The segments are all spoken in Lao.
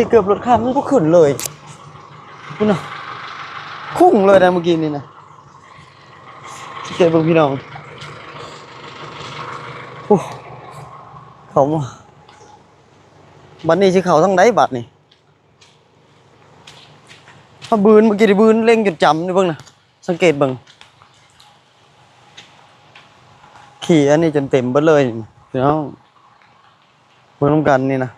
ເກືອບລົດຂ້າມ ມັນບໍ່ຂຶ້ນເລີຍ ພຸ້ນນະ ຄຸ້ງເລີຍນະ ເມື່ອກີ້ນີ້ນະ ສັງເກດເບິ່ງພີ່ນ້ອງ ໂອ້ ເຂົ້າມາ ບັດນີ້ຊິເຂົ້າທາງໃດບັດນີ້? ເຮົາບືນ ເມື່ອກີ້ໄດ້ບືນ ເລັງຈົນຈຳ ນີ້ເບິ່ງນະ ສັງເກດເບິ່ງ ຂີ້ອັນນີ້ຈົນເຕັມເບິດເລີຍພີ່ນ້ອງ ເບິ່ງນຳກັນນີ້ນະ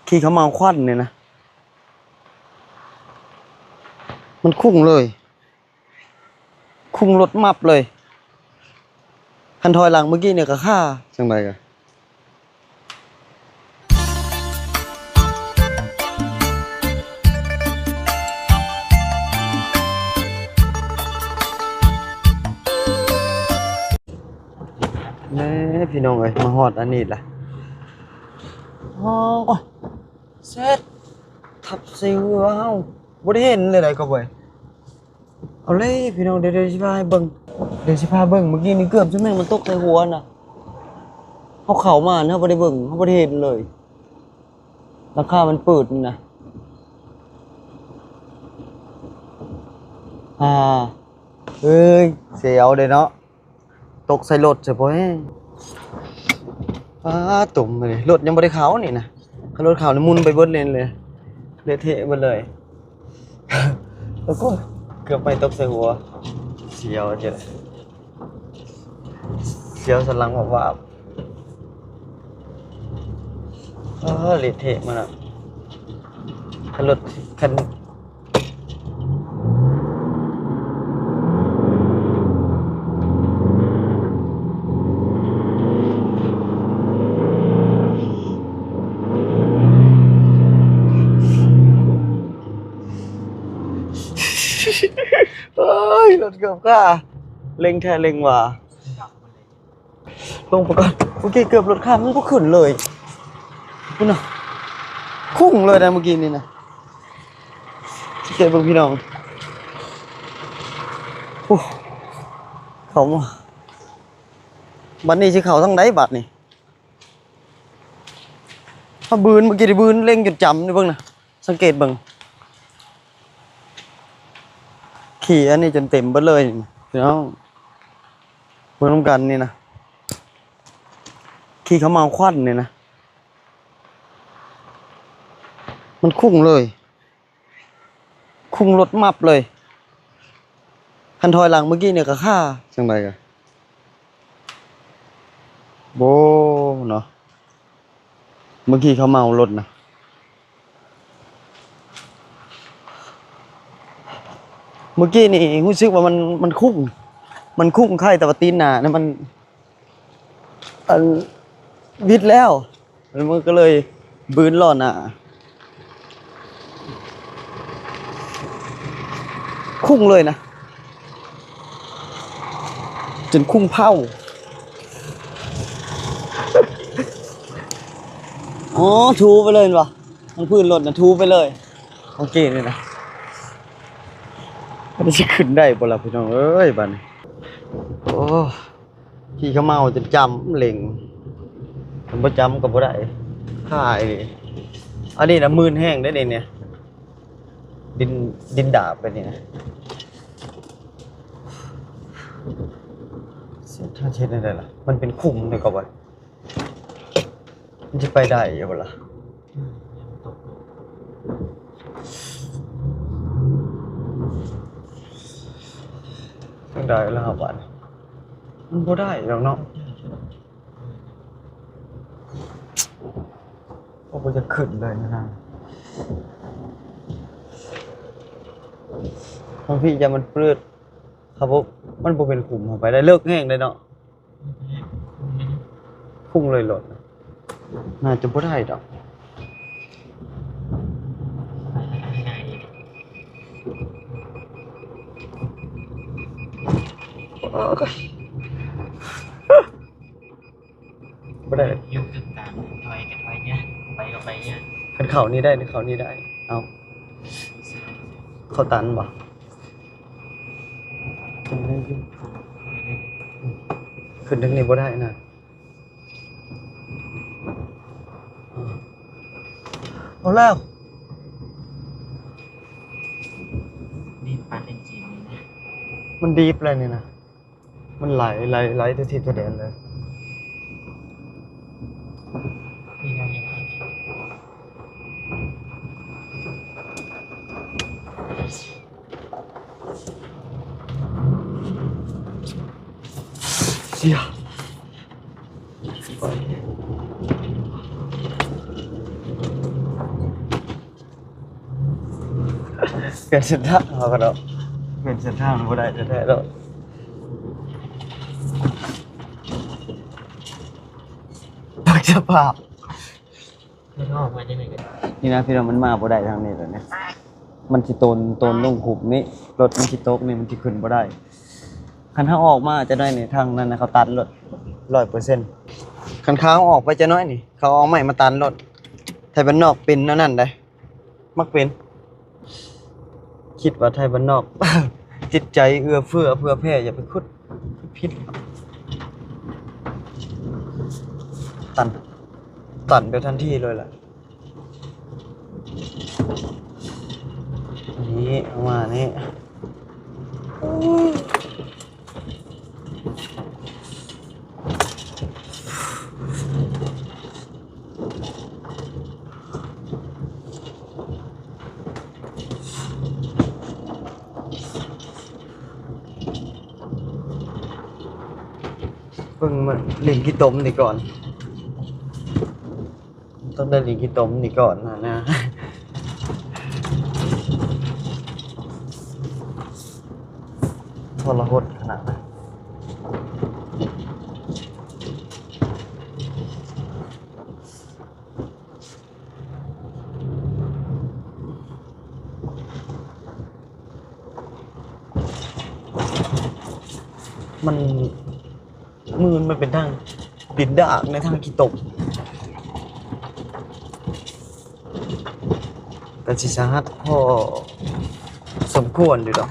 ຂີ້ເຂົ້າເມົາຄວັນນີ້ນະ ມັນຄຸ້ງເລີຍ ຄຸ້ງລົດມັບເລີຍ ຄັນຖອຍຫຼັງເມື່ອກີ້ນີ້ກະຄາ ຈັ່ງໃດກະ ແມ່ພີ່ນ້ອງເອີຍ ມາຮອດອັນນີ້ລະ ໂອ້ຍ ເຊັດ ທັບໃສ່ເຮືອເຮົາ ບໍ່ໄດ້ເຫັນເລີຍໃດກໍເວີຍ ເອົາເລີຍພີ່ນ້ອງ ດຽວ ດຽວຊິພາໃຫ້ເບິ່ງ ດຽວຊິພາເບິ່ງ ເມື່ອກີ້ນີ້ເກືອບຈະແມ່ນມັນຕົກໃສ່ຫົວນະ ເຮົາເຂົ້າມາເຮົາບໍ່ໄດ້ເບິ່ງ ເຮົາບໍ່ໄດ້ເຫັນເລີຍ ຫຼັງຄາມັນເປີດນີ້ນະ ອ່າ ເອີຍ ສຽວເດ້ເນາະ. ຕົກໃສ່ລົດຊະພໍແຮງ ປ້າ ຕົມເລີຍ ລົດຍັງບໍ່ໄດ້ເຂົ້ານີ້ນະ ຄັນລົດເຂົ້ານີ້ໝຸ່ນໄປເບິດເລນເລີຍ ເລະເທະເບິດເລີຍ ໂອ້ຍ ເກືອບໄມ້ຕົກໃສ່ຫົວ ສຽວເຈົ້າ ສຽວສັນຫຼັງວາບໆ ເອີ ເລະເທະໝົດລະ ຄັນລົດ ຄັນ ໂອ້ຍ ລົດເກືອບຄາ ເລັ່ງແທ້ເລັ່ງວ່າ. ລົງໄປກ່ອນ ເມື່ອກີ້ເກືອບລົດຂ້າມ ມັນບໍ່ຂຶ້ນເລີຍ ພຸ້ນນະ ຄຸ້ງເລີຍນະ ເມື່ອກີ້ນີ້ນະ ສັງເກດເບິ່ງພີ່ນ້ອງ ໂອ້ ເຂົ້າມາ ບັດນີ້ຊິເຂົ້າທາງໃດບັດນີ້? ເຮົາບືນ ເມື່ອກີ້ໄດ້ບືນ ເລັງຈົນຈຳ ນີ້ເບິ່ງນະ ສັງເກດເບິ່ງ ຂີ້ອັນນີ້ຈົນເຕັມເບິດເລີຍພີ່ນ້ອງ ເບິ່ງນຳກັນນີ້ນະ ຂີ້ເຂົ້າເມົາຄວັນນີ້ນະ ມັນຄຸ້ງເລີຍ ຄຸ້ງລົດມັບເລີຍ ຄັນຖອຍຫຼັງເມື່ອກີ້ນີ້ກະຄາ ຈັ່ງໃດກະ ໂອ້ ເນາະ ເມື່ອກີ້ເຂົາເມົາລົດນະ ເມື່ອກີ້ນີ້ຮູ້ສຶກວ່າມັນ ມັນຄຸ້ງ ມັນຄຸ້ງໄຄ ແຕ່ວ່າຕີນໜ້ານະມັນ ອັນ ວິດແລ້ວ ມັນກະເລີຍບືນລໍ້ໜ້າ ຄຸ້ງເລີຍນະ ຈົນຄຸ້ງເພົາ ອໍ ຖູໄປເລີຍແມ່ນບໍ່? ທາງພື້ນລົດນະ ຖູໄປເລີຍ ໂອເຄນີ້ນະ ມັນຊິຂຶ້ນໄດ້ບໍ່ລະພີ່ນ້ອງເອີຍ ບາດນີ້ ໂອ້ ຂີ່ເຂົາເມົາຈົນຈຳເລັງ ຄັນບໍ່ຈຳກະບໍ່ໄດ້ ຄາອີ່ຫຼີ ອັນນີ້ນະມື່ນແຮງເດ້ນີ້ ດິນ ດິນດາບແບບນີ້ນະ ເຮັດແນວໃດລະ ມັນເປັນຂຸມເດ້ກະວ່າ ມັນຊິໄປໄດ້ຢູ່ບໍ່ລະ? ຈັ່ງໃດລະບາດນີ້ ມັນບໍ່ໄດ້ດອກເນາະ ໂອ້ ບໍ່ຢາກຂຶ້ນເລີຍນະ ທາງພີ້ຢ້ານມັນປືດ ຄັບ ມັນບໍ່ເປັນຂຸມ ເຮົາໄປໄດ້ເລິກແຮງເດ້ເນາະ. ພຸ້ງເລີຍລົດ ໜ້າຈະບໍ່ໄດ້ດອກ ບໍ່ໄດ້ ຢູ່ຄືກາງ ຖອຍກະຖອຍຍາກ ໄປກະໄປຍາກ ຄັນເຂົ້ານີ້ໄດ້ ເຂົ້ານີ້ໄດ້ ເອົາ ເຂົ້າຕັນບໍ່? ຂຶ້ນທາງນີ້ບໍ່ໄດ້ນະ ເອົາແລ້ວ ນີ້ປານເປັນຈີນນີ້ນະ ມັນດີບແລ້ວນີ້ນະ ມັນໄຫຼ ໄຫຼ ໄຫຼທົ່ວທິດທົ່ວແດນເລີຍ ນີ້ນະ ເສຍ ປ່ຽນເສັ້ນທາງເຮົາກະເນາະ ປ່ຽນເສັ້ນທາງບໍ່ໄດ້ແທ້ໆດອກ ເບິ່ງສະພາບ ມັນອອກມາຈັ່ງໃດກະ ນີ້ນະພີ່ນ້ອງ ມັນມາບໍ່ໄດ້ທາງນີ້ແລ້ວນີ້ ມັນຊິໂຕນ ໂຕນລົງຂຸມນີ້ ລົດມັນຊິຕົກນີ້ ມັນຊິຂຶ້ນບໍ່ໄດ້ ຄັນເຮົາອອກມາຈັກໜ້ອຍນີ້ ທາງນັ້ນນະເຂົາຕັນໂລດ ຮ້ອຍເປີເຊັນ ຄັນເຂົາອອກໄປຈັກໜ້ອຍນີ້ ເຂົາເອົາໄມ້ມາຕັນໂລດ ໄທບ້ານນອກເປັນແນວນັ້ນໃດ໋ ມັກເປັນ ຄິດວ່າໄທບ້ານນອກ ຈິດໃຈເອື້ອເຟື້ອເຜື່ອແຜ່ ຢ່າໄປຄຸດຜິດ ຕັນ ຕັນແບບທັນທີເລີຍລະ ນີ້ ເອົາມານີ້ ເບິ່ງມາຫຼິ້ນຂີ້ຕົມນີ້ກ່ອນ ຕ້ອງໄດ້ຫຼິ້ນຂີ້ຕົມນີ້ກ່ອນນະ ທໍລະຫົດຂະໜາດນະ ມັນ ມື້ມັນເປັນທາງດິນດາກ ໃນທາງຂີ້ຕົມ ກະຊິສາຫັດພໍສົມຄວນຢູ່ດອກ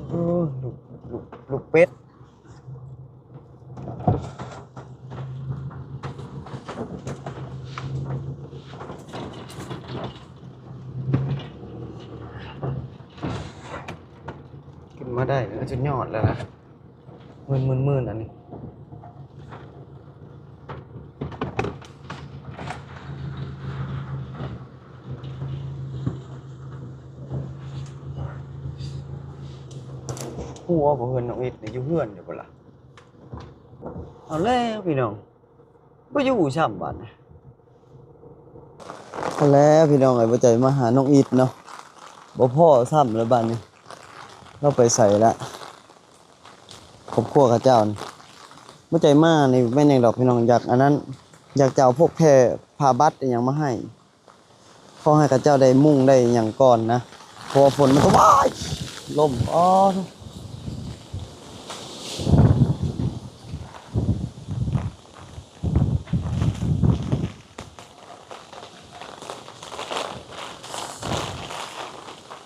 ໂອ້ ລູກ ລູກ ລູກເປັດ ຂຶ້ນມາໄດ້ ສຸດຍອດແລ້ວນະ ໝື່ນໆໆ ອັນນີ້ ຮູ້ບໍ່ ເຮືອນນ້ອງອິດນີ້ ຢູ່ເຮືອນຢູ່ບໍ່ລະ? ເອົາແລ້ວພີ່ນ້ອງ ບໍ່ຢູ່ຊ້ຳບາດນີ້ ເອົາແລ້ວພີ່ນ້ອງເອີຍ ບໍ່ໃຈມາຫານ້ອງອິດເນາະ ບໍ່ພໍ້ຊ້ຳແລ້ວບາດນີ້ ລາວໄປໃສລະ? ຄອບຄົວເຂົາເຈົ້ານີ້ ບໍ່ໃຈມານີ້ແມ່ນຫຍັງດອກພີ່ນ້ອງ ຢາກອັນນັ້ນ ຢາກຈະເອົາພວກແຜ່ຜ້າບັດອີ່ຫຍັງມາໃຫ້ ຂໍໃຫ້ເຂົາເຈົ້າໄດ້ມຸ້ງໄດ້ຫຍັງກ່ອນນະ ເພາະວ່າຝົນມັນຕົກ ວ້າຍ ລົມ ອໍ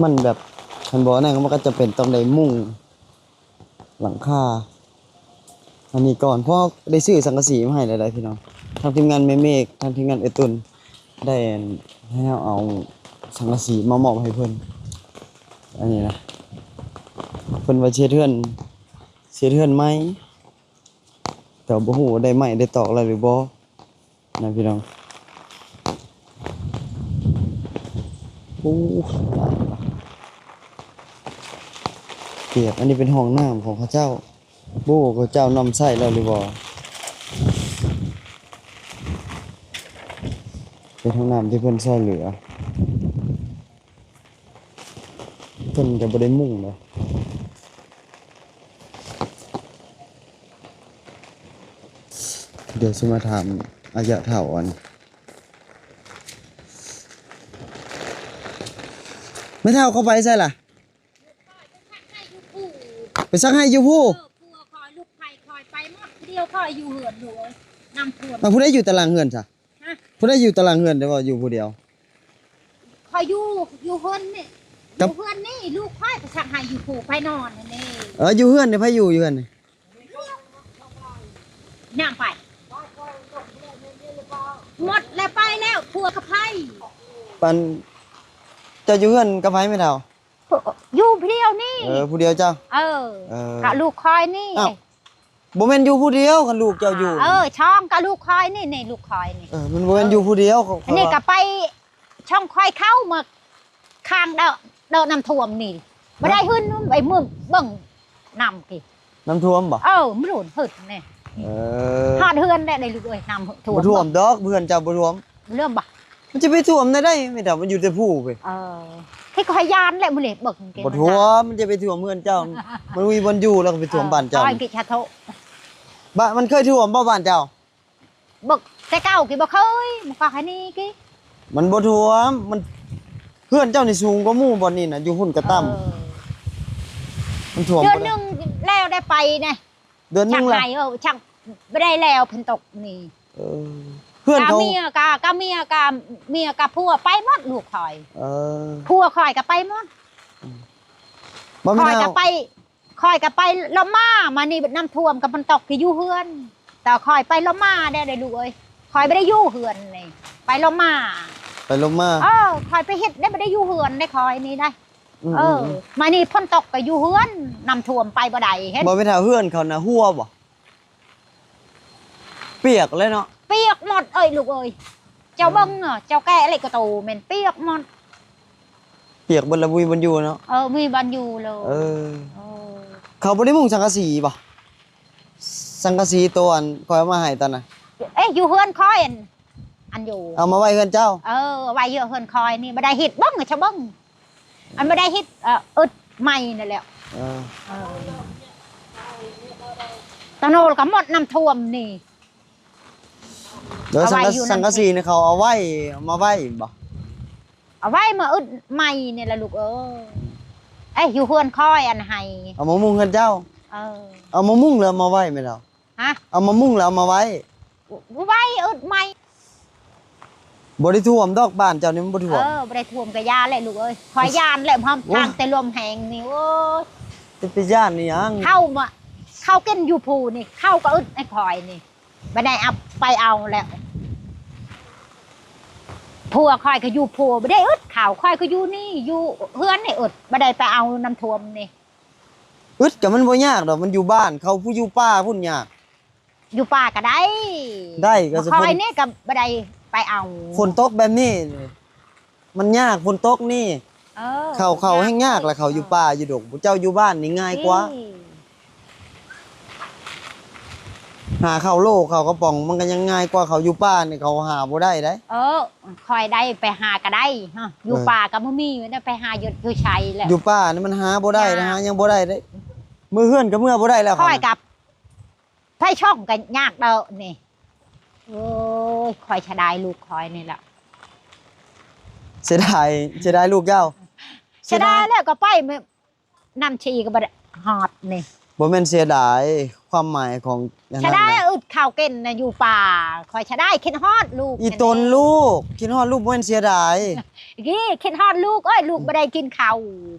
ມັນແບບ ຄັນບໍ່ນັ້ນມັນກະຈຳເປັນຕ້ອງໄດ້ມຸ້ງ ຫຼັງຄາ ອັນນີ້ກ່ອນ ເພາະໄດ້ຊື້ສັງກະສີມາໃຫ້ແລ້ວໄດ໋ພີ່ນ້ອງ ທາງທີມງານແມ່ເມກ ທາງທີມງານເອື້ອຍຕຸ່ນ ໄດ້ໃຫ້ເຮົາເອົາສັງກະສີມາມອບໃຫ້ເພິ່ນ ອັນນີ້ນະ ເພິ່ນວ່າຊິເຮັດເຮືອນ ຊິເຮັດເຮືອນໃໝ່ ແຕ່ບໍ່ຮູ້ວ່າໄດ້ໄມ້ໄດ້ຕອກແລ້ວຫຼືບໍ່ ນະພີ່ນ້ອງ ໂອ້ ຫຼາຍວ່າ ປຽກ ອັນນີ້ເປັນຫ້ອງນ້ຳຂອງເຂົາເຈົ້າ ບໍ່ຮູ້ເຂົາເຈົ້ານຳໃຊ້ແລ້ວຫຼືບໍ່ ເປັນຫ້ອງນ້ຳທີ່ເພິ່ນຊ່ອຍເຫຼືອ ເພິ່ນກະບໍ່ໄດ້ມຸງເດ້ ດຽວຊິມາຖາມອາຍະເຖົ້າອັນ ແມ່ເຖົ້າເຂົ້າໄປໃສລະ? ໄປຊັກໄຮ່ຢູ່ພູ້ ເອີ ຜົວຂ້ອຍ ລູກໃຜຂ້ອຍໄປໝົດ ຜູ້ດຽວຂ້ອຍຢູ່ເຮືອນ ລູກເອີຍ ນ້ຳຖ້ວມ ເອົາ ຜູ້ໃດຢູ່ຕາລ່າງເຮືອນຊະ? ຮະ? ຜູ້ໃດຢູ່ຕາລ່າງເຮືອນ ແຕ່ວ່າຢູ່ຜູ້ດຽວ? ຂ້ອຍຢູ່ ຢູ່ເຮືອນນີ້ ກັບ ຢູ່ເຮືອນນີ້ ລູກຂ້ອຍໄປຊັກໃຫ້ຢູ່ພູໄປນອນຫັ້ນເດ້. ເອີ ຢູ່ເຮືອນນີ້ ໃຜຢູ່ ຢູ່ເຮືອນນີ້? ຍ່າງໄປ ໝົດແລ້ວ ໄປແລ້ວ ຜົວກັບໃຜ? ປັນ ເຈົ້າຢູ່ເຮືອນກັບໃຜແມ່ເຖົ້າ? ຢູ່ຜູ້ດຽວນີ້. ເອີ ຜູ້ດຽວເຈົ້າ? ເອີ ເອີ ກະລູກຂ້ອຍນີ້. ອ້າວ ບໍ່ແມ່ນຢູ່ຜູ້ດຽວ ຄັນລູກເຈົ້າຢູ່? ເອີ ຊ່ອງກະລູກຂ້ອຍນີ້ ນີ້ລູກຂ້ອຍນີ້. ເອີ ມັນບໍ່ແມ່ນຢູ່ຜູ້ດຽວ. ອັນນີ້ກະໄປ ຊ່ອງຂ້ອຍເຂົ້າມາ ຂ້າງເດີ້ ເດີນ້ຳຖ້ວມນີ້ ບໍ່ໄດ້ຫືນໄອ້ມຶງເບິ່ງນ້ຳກີ້ ນ້ຳຖ້ວມບໍ່? ເອີ ມັນໂດນຫືດແນ່. ເອີ ຮອດເຮືອນແລ້ວໄດ໋ລູກເອີຍ ນ້ຳຖ້ວມ. ບໍ່ຖ້ວມດອກ ເຮືອນເຈົ້າບໍ່ຖ້ວມ. ເລື່ອງບໍ່ ມັນຈະໄປຖ້ວມໄດ້ໃດ ແມ່ນແຕ່ມັນຢູ່ແຕ່ພູພຸ້ນ. ເອີ ທີ່ຂ້ອຍຢ້ານແຫຼະມື້ນີ້ເບິ່ງ. ບໍ່ຖ້ວມ ມັນຈະໄປຖ້ວມເຮືອນເຈົ້າ ມັນມີບ່ອນຢູ່ ແລ້ວກໍໄປຖ້ວມ ເອີ ບ້ານເຈົ້າ. ບ້ານ ມັນເຄີຍຖ້ວມບໍ່ບ້ານເຈົ້າ? ບໍ່ ແຕ່ເກົ່າກີ້ບໍ່ເຄີຍ ບໍ່ເຄີຍໃຫ້ໜີກີ້. ມັນບໍ່ຖ້ວມ ມັນ ເຮືອນເຈົ້ານີ້ສູງກວ່າໝູ່ບ່ອນນີ້ນະ ຢູ່ພຸ້ນກະຕ່ຳ. ເອີ ມັນຖ້ວມ ເດືອນໜຶ່ງແລ້ວໄດ້ໄປນະ. ເດືອນໜຶ່ງລະ ເອີ ຊ່າງບໍ່ໄດ້ແລ້ວເພິ່ນຕົກນີ້. ເອີ ເຮືອນເຂົາ ກະເມຍກະ ກະເມຍກະ ເມຍກະຜົວໄປໝົດ ລູກຂ້ອຍ. ເອີ ຜົວຂ້ອຍກະໄປໝົດ. ອືມ ຂ້ອຍກະໄປ ຂ້ອຍກໍໄປລົມມາ ມານີ້ນ້ຳຖ້ວມກັບມັນຕົກ ກໍຢູ່ເຮືອນ. ແຕ່ຂ້ອຍໄປລົມມາແດ່ ໄດ໋ລູກເອີຍ ຂ້ອຍບໍ່ໄດ້ຢູ່ເຮືອນນີ້ ໄປລົມມາ ໄປລົມມາ. ເອີ ຂ້ອຍໄປເຮັດໄດ້ ບໍ່ໄດ້ຢູ່ເຮືອນໄດ້ ຂ້ອຍນີ້ໄດ໋. ອືມ ເອີ ມານີ້ຝົນຕົກກໍຢູ່ເຮືອນ ນ້ຳຖ້ວມໄປບໍ່ໄດ້. ເຫັນບໍ່ແມ່ນ ເຮືອນເຂົານະຮົ່ວບໍ່? ປຽກເລີຍເນາະ ປຽກໝົດເອີຍລູກເອີຍ. ເຈົ້າເບິ່ງເນາະ ເຈົ້າແກະເຫຼັກກະໂຕແມ່ນປຽກໝົດ ປຽກເບິດລະ ບໍ່ມີບ່ອນຢູ່ເນາະ. ເອີ ບໍ່ມີບ່ອນຢູ່ເລີຍ. ເອີ ເຂົາບໍ່ໄດ້ມຸງສັງກະສີບໍ່? ສັງກະສີໂຕອັນຂ້ອຍເອົາມາໃຫ້ຕອນນັ້ນ. ເອີ ຢູ່ເຮືອນຂ້ອຍ ອັນ ອັນຢູ່ ເອົາມາໄວ້ເຮືອນເຈົ້າ. ເອີ ໄວ້ຢູ່ເຮືອນຂ້ອຍນີ້ ບໍ່ໄດ້ເຮັດ ເບິ່ງເຈົ້າເບິ່ງ ອັນບໍ່ໄດ້ເຮັດ ເອີ ອຶດໃໝ່ນັ້ນແຫຼະ. ເອີ ເອີ ຕາໂນລກໍໝົດນ້ຳຖ້ວມນີ້. ແລ້ວສັງກະ ສັງກະສີນີ້ເຂົາເອົາໄວ້ ເອົາມາໄວ້ບໍ່? ເອົາໄວ້ມາອຶດໃໝ່ນີ້ລະລູກເອີຍ. ເອີ ຢູ່ເຮືອນຂ້ອຍອັນໃຫ້ ເອົາມາມຸງເຮືອນເຈົ້າ. ເອີ ເອົາມາມຸງແລ້ວເອົາມາໄວ້ແມ່ນເນາະ. ຮະ? ເອົາມາມຸງແລ້ວເອົາມາໄວ້ ໄວ້ອຶດໃໝ່. ບໍ່ໄດ້ຖ້ວມດອກ ບ້ານເຈົ້ານີ້ມັນບໍ່ຖ້ວມ. ເອີ ບໍ່ໄດ້ຖ້ວມກະຢ່າແຫຼະລູກເອີຍ ຂ້ອຍຢ້ານແຫຼະ ພ້ອມ ໂອ້ຍ ທາງແຕ່ລົມແຮງນີ້. ໂອ້ຍ ຈະໄປຢ້ານອີ່ຫຍັງ ເຂົ້າມາ ເຂົ້າກິນຢູ່ພູນີ້ ເຂົ້າກໍອຶດໃຫ້ຂ້ອຍນີ້ ບໍ່ໄດ້ເອົາໄປເອົາແລ້ວ. ຜົວຂ້ອຍກໍຢູ່ພູ ບໍ່ໄດ້ອຶດເຂົ້າ ຂ້ອຍກໍຢູ່ນີ້ ຢູ່ເຮືອນນີ້ອຶດ ບໍ່ໄດ້ໄປເອົານ້ຳຖ້ວມນີ້. ອຶດກໍມັນບໍ່ຍາກດອກ ມັນຢູ່ບ້ານເຂົາ ຜູ້ຢູ່ປ່າພຸ້ນຍາກ. ຢູ່ປ່າກໍໄດ້ ໄດ້ກໍ ຂ້ອຍນີ້ກໍບໍ່ໄດ້ໄປເອົາ. ຝົນຕົກແບບນີ້ມັນຍາກ ຝົນຕົກນີ້. ເອີ ເຂົ້າ ເຂົ້າແຮງຍາກລະ ເຂົ້າຢູ່ປ່າຢູ່ດົງ ຜູ້ເຈົ້າຢູ່ບ້ານນີ້ງ່າຍກວ່າ. ຫາເຂົ້າໂລ ເຂົ້າກະປ໋ອງ ມັນກໍຍັງງ່າຍກວ່າ ເຂົ້າຢູ່ປ່ານີ້ເຂົາຫາບໍ່ໄດ້ໃດ໋. ເອີ ຂ້ອຍໄດ້ໄປຫາກໍໄດ້ ຢູ່ ເອີ ປ່າກໍບໍ່ມີ ໄດ້ໄປຫາຢູ່ ຢູ່ໃສແລ້ວ. ຢູ່ປ່ານີ້ມັນຫາບໍ່ໄດ້ ຫາຫຍັງບໍ່ໄດ້ເດ້ ເມືອເຮືອນກໍເມືອບໍ່ໄດ້ແລ້ວ. ຂ້ອຍກັບ ໄປຊ່ອງກໍຍາກເດີນີ້. ໂອ້ຍ ຂ້ອຍເສຍດາຍລູກຂ້ອຍນີ້ແຫຼະ. ເສຍດາຍ ເສຍດາຍລູກເຈົ້າ. ເສຍດາຍແລ້ວກໍໄປ ນ້ຳຊີກໍບໍ່ໄດ້ຮອດນີ້. ບໍ່ແມ່ນເສຍດາຍ ຄວາມໝາຍຂອງ ເສຍດາຍອຶດເຂົ້າກິນນະ ຢູ່ປ່າ ຂ້ອຍເສຍດາຍ ຄິດຮອດລູກ ອີ່ຕົນລູກ ຄິດຮອດລູກ ບໍ່ແມ່ນເສຍດາຍ. ກີ້ ຄິດຮອດລູກເອີຍ ລູກບໍ່ໄດ້ກິນເຂົ້າ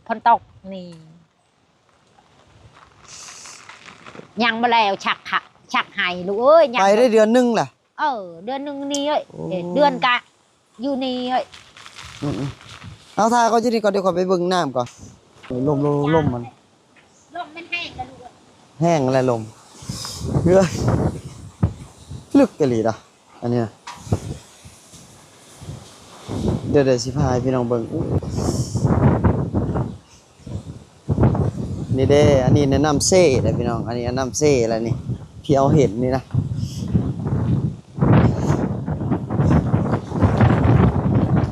ຝົນຕົກນີ້. ຍັງບໍ່ແລ້ວ ຊັກຂະ ຊັກໃຫ້ລູກເອີຍ ຍັງ ໄປໄດ້ເດືອນໜຶ່ງລະ. ເອີ ເດືອນໜຶ່ງນີ້ເອີຍ. ໂອ້ ເດືອນກະຢູ່ນີ້ເອີຍ. ອືມໆ ເອົາ ຖ້າເຂົາຢູ່ນີ້ກ່ອນ ດຽວຂ້ອຍໄປເບິ່ງນ້ຳກ່ອນ. ລົມ ລົມ ລົມມັນ ລົມມັນແຮງລະລູກເອີຍ ແຮງລະລົມ. ເອີ ເລິກອີ່ຫຼີດອກ ອັນນີ້ນະ. ດຽວ ດຽວຊິພາໃຫ້ພີ່ນ້ອງເບິ່ງ. ນີ້ເດ້ ອັນນີ້ແນະ ນ້ຳເຊເດ້ພີ່ນ້ອງ ອັນນີ້ນ້ຳເຊລະນີ້ ທີ່ເຮົາເຫັນນີ້ນະ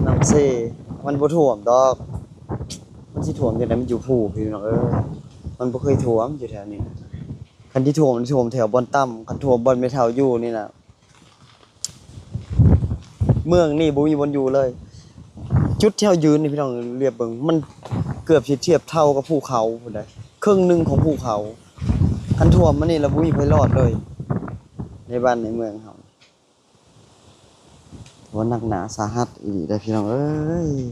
ນ້ຳເຊ. ມັນບໍ່ຖ້ວມດອກ ມັນຊິຖ້ວມຈັ່ງໃດ ມັນຢູ່ພູພີ່ນ້ອງເອີຍ ມັນບໍ່ເຄີຍຖ້ວມຢູ່ແຖວນີ້. ຄັນຊິຖ້ວມ ມັນຖ້ວມແຖວບ່ອນຕ່ຳ ຄັນຖ້ວມບ່ອນແມ່ເຖົ້າຢູ່ນີ້ນະ ເມືອງນີ້ບໍ່ມີບ່ອນຢູ່ເລີຍ. ຈຸດທີ່ເຮົາຢືນນີ້ພີ່ນ້ອງ ລຽບເບິ່ງ ມັນເກືອບຊິທຽບເທົ່າກັບພູເຂົາພຸ້ນໃດ໋ ເຄິ່ງໜຶ່ງຂອງພູເຂົາ. ຄັນຖ້ວມມານີ້ລະ ບໍ່ມີໃຜລອດເລີຍ ໃນບ້ານໃນເມືອງເຮົາ. ຖືວ່າໜັກໜາສາຫັດອີ່ຫຼີເດ້ພີ່ນ້ອງເອີຍ.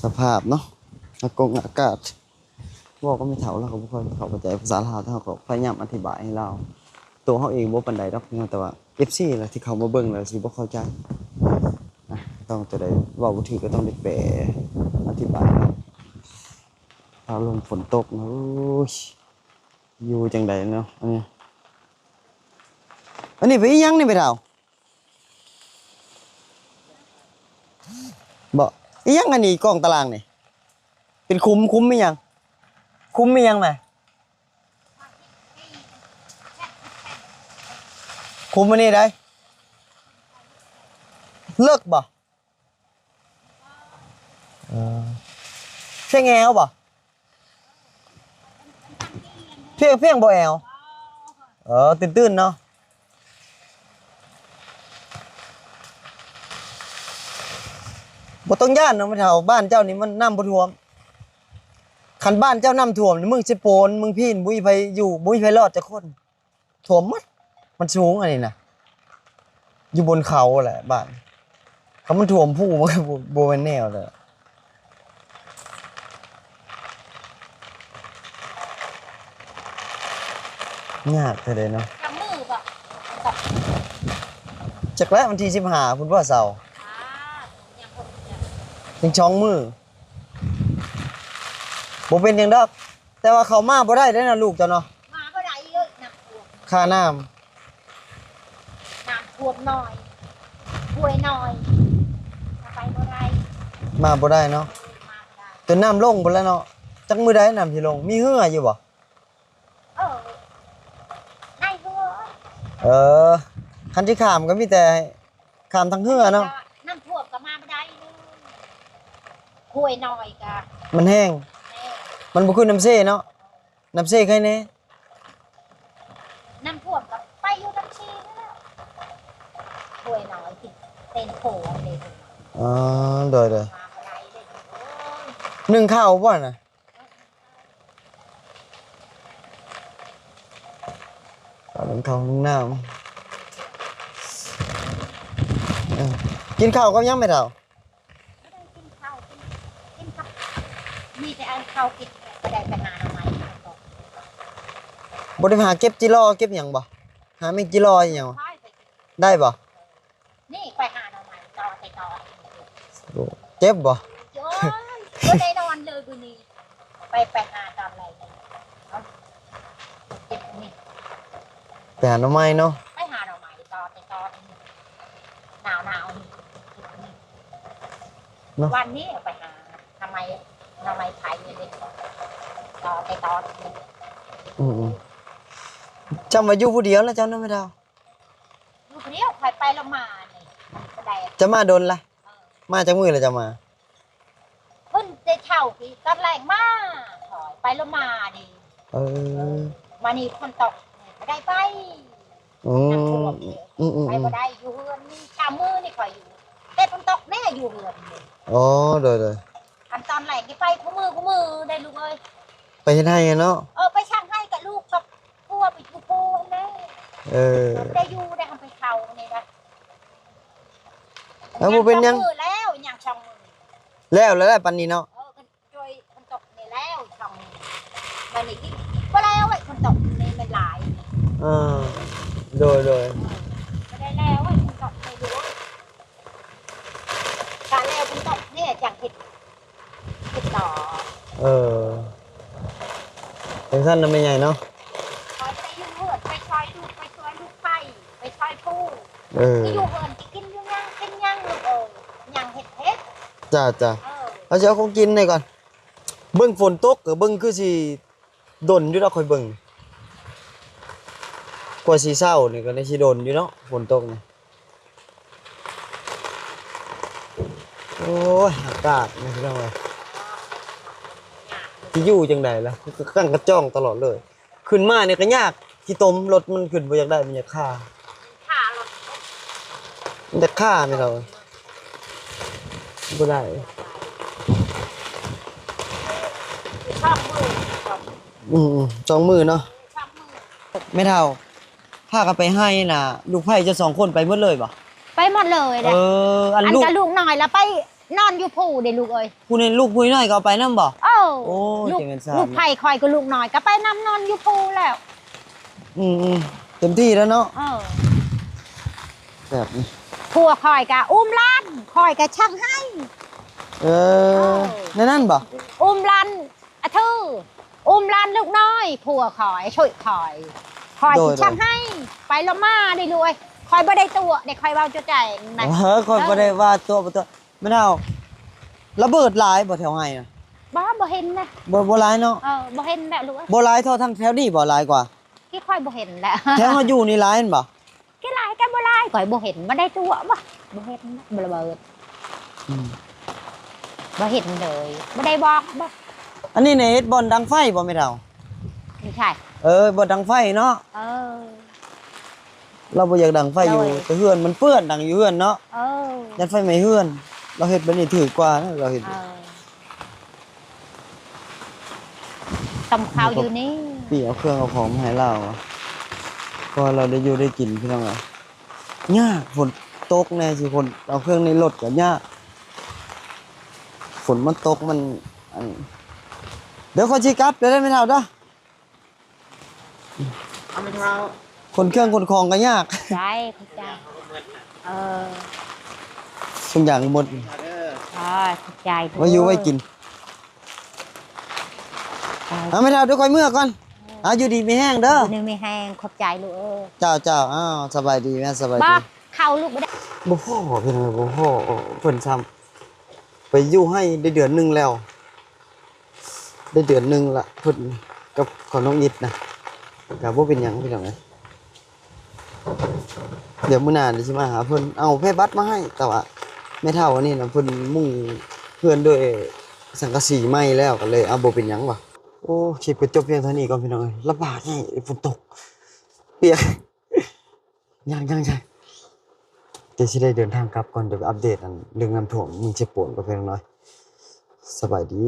ສະພາບເນາະ ອາກົງອາກາດ ເວົ້າກັບແມ່ເຖົ້າລາວກໍບໍ່ຄ່ອຍເຂົ້າໃຈພາສາລາວ ແຕ່ເຮົາກໍພະຍາຍາມອະທິບາຍໃຫ້ລາວ. ໂຕເຮົາເອງບໍ່ປານໃດດອກພີ່ນ້ອງ ແຕ່ວ່າເອັຟຊີລະທີ່ເຂົ້າມາເບິ່ງລະຊິບໍ່ເຂົ້າໃຈ ອາ ຕ້ອງ ໂຕໃດເວົ້າບໍ່ຖືກກໍຕ້ອງໄດ້ແປອະທິບາຍໃຫ້ລາວ. ຟ້າລົມຝົນຕົກນະ ໂອ້ຍ ຢູ່ຈັ່ງໃດເນາະ ອັນນີ້ ອັນນີ້ເປັນອີ່ຫຍັງນີ້ແມ່ເຖົ້າ? ບໍ່ ອີ່ຫຍັງອັນນີ້ ກອງຕາລາງນີ້ ເປັນຂຸມ ຂຸມອີ່ຫຍັງ? ຂຸມອີ່ຫຍັງນະ? ຂຸມອັນນີ້ໃດ? ເລິກບໍ່? ເອີ ພຽງແອວບໍ່? ພຽງ ພຽງບໍ່ແອວ? ເອີ ຕື້ນໆເນາະ. ບໍ່ຕ້ອງຢ້ານເນາະແມ່ເຖົ້າ ບ້ານເຈົ້ານີ້ມັນນ້ຳບໍ່ຖ້ວມ. ຄັນບ້ານເຈົ້ານ້ຳຖ້ວມນີ້ ເມືອງເຊໂປນ ເມືອງພີນ ບໍ່ມີໃຜຢູ່ ບໍ່ມີໃຜລອດຈັກຄົນ. ຖ້ວມໝົດ ມັນສູງອັນນີ້ນະ ຢູ່ບົນເຂົາແຫຼະບ້ານ. ຄັນມັນຖ້ວມພູ ມັນກໍບໍ່ ບໍ່ແມ່ນແນວແລ້ວ. ຍາກແທ້ເດເນາະ. ຈັກມື້ບໍ່? ຈັກແຫຼະ ວັນທີສິບຫ້າພຸ້ນບໍ່ ເສົາ. ອ່າ ຍັງຄົນ ຍັງ ຍັງສອງມື້ ບໍ່ເປັນຫຍັງດອກ. ແຕ່ວ່າເຂົາມາບໍ່ໄດ້ເດ້ນະ ລູກເຈົ້າເນາະ. ມາບໍ່ໄດ້ເລີຍ ນ້ຳຖ້ວມ ຄ່ານ້ຳ ນ້ຳຖ້ວມໜ້ອຍ ຫ້ວຍໜ້ອຍ ມາໄປບໍ່ໄດ້ ມາບໍ່ໄດ້ເນາະ. ມາບໍ່ໄດ້ ຈົນນ້ຳລົງພຸ້ນແຫຼະເນາະ. ຈັກມື້ໃດນ້ຳຊິລົງ? ມີເຮືອຢູ່ບໍ່? ເອີ ໃນເຮືອ. ເອີ ຄັນຊິຂ້າມກໍມີແຕ່ ຂ້າມທາງເຮືອເນາະ. ນ້ຳຖ້ວມກໍມາບໍ່ໄດ້ເລີຍ ຫ້ວຍນ້ອຍກໍ ມັນແຫ້ງ ແຫ້ງ ມັນບໍ່ຄືນ້ຳເຊເນາະ. ນ້ຳເຊໃຄແດ່ ນ້ຳຖ້ວມກໍໄປຢູ່ນ້ຳເຊນີ້ແຫຼະ. ຫ້ວຍນ້ອຍຕິດເຕັນໂພເດ້. ອໍ ໂດຍໆ ມາບໍ່ໄດ້ເລີຍ. ໂອ້ຍ ໜຶ້ງເຂົ້າບໍ່ນະ? ເຂົ້າໜຶ້ງເຂົ້າໜຶ້ງນ້ຳ. ເອີ ກິນເຂົ້າກັບຫຍັງແມ່ເຖົ້າ? ບໍ່ໄດ້ກິນເຂົ້າ ກິນ ກິນກັບ ມີແຕ່ອັນເຂົ້າກິນ ກໍໄດ້ໄປຫາໜໍ່ໄມ້. ບໍ່ໄດ້ຫາເກັບຈິລໍເກັບຫຍັງບໍ່? ຫາແມງຈິລໍອີ່ຫຍັງ ໄດ້ບໍ່? ນີ້ໄປຫາໜໍ່ໄມ້ຕໍ່ໄປຕໍ່. ໂອ້ ເຈັບບໍ່? ໂອ້ຍ ບໍ່ໄດ້ນອນເລີຍມື້ນີ້ ໄປ ໄປຫາຕອນແລງນີ້ ເອົາ ເຈັບນີ້ ໄປຫາໜໍ່ໄມ້ເນາະ. ໄປຫາໜໍ່ໄມ້ຕໍ່ໄປຕໍ່ ໜາວໆນີ້ ເຈັບນີ້ເນາະ. ວັນນີ້ໄປຫາໜໍ່ໄມ້ ໜໍ່ໄມ້ໄຜ່ນີ້ເດ້ ຕໍ່ໄປຕໍ່. ອືມໆ ຈຳວ່າຢູ່ຜູ້ດຽວລະເຈົ້າເນາະແມ່ດາວ? ຢູ່ຜູ້ດຽວ ຂ້ອຍໄປລະມານີ້ ຈະມາດົນລະ? ເອີ ມາຈັກມື້ລະຈະມາ? ເພິ່ນໄດ້ເຊົ່າທີ່ຕອນແລງມາ ຂ້ອຍໄປລະມານີ້. ເອີ ມານີ້ຝົນຕົກ ບໍ່ໄດ້ໄປ. ອືມ ນ້ຳຖ້ວມນີ້ ອືມໆໆ ໄປບໍ່ໄດ້ ຢູ່ເຮືອນນີ້ ສາມມື້ນີ້ຂ້ອຍຢູ່ ແຕ່ຝົນຕົກແນ່ຢູ່ເຮືອນນີ້. ອໍ ໂດຍໆ ຄັນຕອນແລງນີ້ໄປຄູ່ມື້ ຄູ່ມື້ໄດ໋ລູກເອີຍ ໄປເຮັດໄຮ່ເນາະ. ເອີ ໄປຊ່າງໄຮ່ກັບລູກກັບຜົວ ໄປຢູ່ພູຫັ້ນແຫຼະ. ເອີ ໄດ້ຢູ່ໄດ້ ເຮົາໄປເຊົ່ານີ້ໄດ໋. ເອີ ບໍ່ເປັນຫຍັງ ສອງມື້ແລ້ວ ຍັງສອງມື້ ແລ້ວແລ້ວປານນີ້ເນາະ. ເອີ ໂດຍ ຝົນຕົກນີ້ແລ້ວຊ່ອງນີ້ ບາດນີ້ກິນບໍ່ແລ້ວ ເອີຍ ຝົນຕົກນີ້ມັນຫຼາຍ. ເອີ ໂດຍໆ ບໍ່ໄດ້ແລ້ວ ເອີຍ ຝົນຕົກນີ້ຢູ່ ກະແລ້ວຝົນຕົກນີ້ຈັ່ງເຮັດ ເຮັດຕໍ່. ເອີ ຈັ່ງຊັ້ນນະແມ່ໃຫຍ່ເນາະ. ຂ້ອຍໄປຢູ່ເຮືອນ ໄປຊ່ອຍລູກ ໄປຊ່ອຍລູກໄຟ ໄປຊ່ອຍຜູ້. ເອີ ໄປຢູ່ເຮືອນ ຊິກິນຢູ່ຫຍັງ ກິນຫຍັງລູກເອີຍ ຫຍັງເຮັດ ເຮັດ. ຈ້າໆ ເອີ ເຮົາຊິເອົາຂອງກິນໃຫ້ກ່ອນ. ເບິ່ງຝົນຕົກກໍເບິ່ງຄືຊິດົນຢູ່ດອກ ຂ້ອຍເບິ່ງ ກວ່າຊິເຊົານີ້ກໍໜ້າຊິດົນຢູ່ເນາະ ຝົນຕົກນີ້. ໂອ້ຍ ອາກາດນີ້ພີ່ນ້ອງເອີຍ ຊິຢູ່ຈັ່ງໃດລະ ກະກັ້ນກະຈອງຕະຫຼອດເລີຍ. ຂຶ້ນມານີ້ກໍຍາກ ຂີ້ຕົມ ລົດມັນຂຶ້ນບໍ່ຢາກໄດ້ ມັນຢາກຄາ ຄາລົດ ມັນຢາກຄາແມ່ນເຮົາ ບໍ່ໄດ້ ສອງມື້ ອືມໆ ສອງມື້ເນາະ ສອງມື້. ແມ່ເຖົ້າ ພາກັນໄປໄຮ່ນະ ລູກໃພ້ເຈົ້າສອງຄົນໄປໝົດເລີຍບໍ່? ໄປໝົດເລີຍແຫຼະ. ເອີ ອັນ ອັນ ລູກ ກະລູກນ້ອຍລະໄປ ນອນຢູ່ພູເດ້ລູກເອີຍ. ຜູ້ນີ້ລູກຜູ້ນ້ອຍກໍເອົາໄປນຳບໍ່? ເອີ ໂອ້ຍ ລູກ ຈັ່ງແມ່ນຊານ ລູກໃຜຂ້ອຍກໍລູກນ້ອຍກໍໄປນຳ ນອນຢູ່ພູແລ້ວ. ອືມໆ ເຕັມທີ່ແລ້ວເນາະ. ເອີ ແບບນີ້ ຜົວຂ້ອຍກໍອຸ້ມຫຼານ ຂ້ອຍກໍຊັກໃຫ້. ເອີ ເອີ ໃນນັ້ນບໍ່? ອຸ້ມຫຼານ ອາ ຖື ອຸ້ມຫຼານລູກນ້ອຍ ຜົວຂ້ອຍ ຊ່ວຍຂ້ອຍ ຂ້ອຍ ໂດຍ ຊິ ໂດຍ ຊັກໃຫ້ ໄປລະມາໄດ້ລວຍ. ຂ້ອຍບໍ່ໄດ້ຕົວະເດ້ ຂ້ອຍເວົ້າຈະແຈ້ງນະ. ເອີ ຂ້ອຍ ເອີ ບໍ່ໄດ້ວ່າຕົວະ ບໍ່ຕົວະ. ແມ່ເຖົ້າ ລະເບີດຫຼາຍບໍ່ແຖວໄຮ່ນະ? ບໍ່ ບໍ່ເຫັນນະ. ບໍ່ ບໍ່ຫຼາຍເນາະ. ເອີ ບໍ່ເຫັນແລ້ວລູກເອີຍ. ບໍ່ຫຼາຍເທົ່າທາງແຖວນີ້ບໍ່? ຫຼາຍກວ່າ ທີ່ຂ້ອຍບໍ່ເຫັນແຫຼະ. ແຖວເຮົາຢູ່ນີ້ຫຼາຍແມ່ນບໍ່? ຄືຫຼາຍກໍບໍ່ຫຼາຍ ຂ້ອຍບໍ່ເຫັນ ບໍ່ໄດ້ຕົວະບໍ່ ບໍ່ເຫັນ ບໍ່ລະເບີດ. ອືມ ບໍ່ເຫັນເລີຍ ບໍ່ໄດ້ບອກບໍ່. ອັນນີ້ນີ້ເຮັດບ່ອນດັງໄຟບໍ່ແມ່ເຖົ້າ? ບໍ່ໃຊ່ ເອີ ບ່ອນດັງໄຟເນາະ. ເອີ ລາວບໍ່ຢາກດັງໄຟຢູ່ ໂດຍ ແຕ່ເຮືອນມັນເປື້ອນ ດັງຢູ່ເຮືອນເນາະ. ເອີ ຢ້ານໄຟໄໝ້ເຮືອນ ລາວເຮັດແບບນີ້ຖືກກວ່ານະ ລາວເຮັດ. ເອີ ຕົ້ມເຂົ້າຢູ່ນີ້ ປີ້ເອົາເຄື່ອງເອົາຂອງມາໃຫ້ລາວ ເພາະວ່າລາວໄດ້ຢູ່ໄດ້ກິນພີ່ນ້ອງເອີຍ. ຍາກ ຝົນຕົກແນ່ຊິ ຄົນເອົາເຄື່ອງໃນລົດກໍຍາກ ຝົນມັນຕົກມັນ ອັນ ດຽວຂ້ອຍຊິກັບເດີແມ່ເຖົ້າເດີ. ເອົາແມ່ເຖົ້າ ຂົນເຄື່ອງຂົນຂອງກໍຍາກ. ໃຊ່ ເຂົ້າໃຈ. ເອີ ທຸກຢ່າງໝົດ. ເອີ ຂອບໃຈ ໄວ້ຢູ່ໄວ້ກິນ. ເອີ ເອົາແມ່ເຖົ້າ ດຽວຂ້ອຍເມືອກ່ອນ. ເອີ ເອົາ ຢູ່ດີມີແຮງເດີ ຢູ່ດີມີແຮງ ຂອບໃຈລູກເອີຍ. ເຈົ້າ ເຈົ້າ ເອົາ ສະບາຍດີແມ່ ສະບາຍດີ. ເຂົ້າລູກບໍ່ໄດ້ ບໍ່ພໍພີ່ນ້ອງ ບໍ່ພໍເພິ່ນຊ້ຳ ໄປຢູ່ໄຮ່ໄດ້ເດືອນໜຶ່ງແລ້ວ ໄດ້ເດືອນໜຶ່ງລະ ເພິ່ນກັບຂອງນ້ອງອິດນະ ກໍບໍ່ເປັນຫຍັງພີ່ນ້ອງເອີຍ. ດຽວມື້ໜ້າດຽວຊິມາຫາເພິ່ນ ເອົາແພບັດມາໃຫ້ ແຕ່ວ່າແມ່ເຖົ້າອັນນີ້ນະ ເພິ່ນມຸງເຮືອນດ້ວຍສັງກະສີໃໝ່ແລ້ວ ກໍເລີຍ ເອົາ ບໍ່ເປັນຫຍັງວ່າ. ໂອ້ ຄລິບກໍຈົບພຽງເທົ່ານີ້ກ່ອນພີ່ນ້ອງເອີຍ. ລຳບາກແຮງ ຝົນຕົກ ປຽກ ຍັງໆໆ ດຽວຊິໄດ້ເດີນທາງກັບກ່ອນ ດຽວໄປອັບເດດອັນເລື່ອງນ້ຳຖ້ວມເມືອງເຊໂປນກ່ອນພີ່ນ້ອງເອີຍ. ສະບາຍດີ.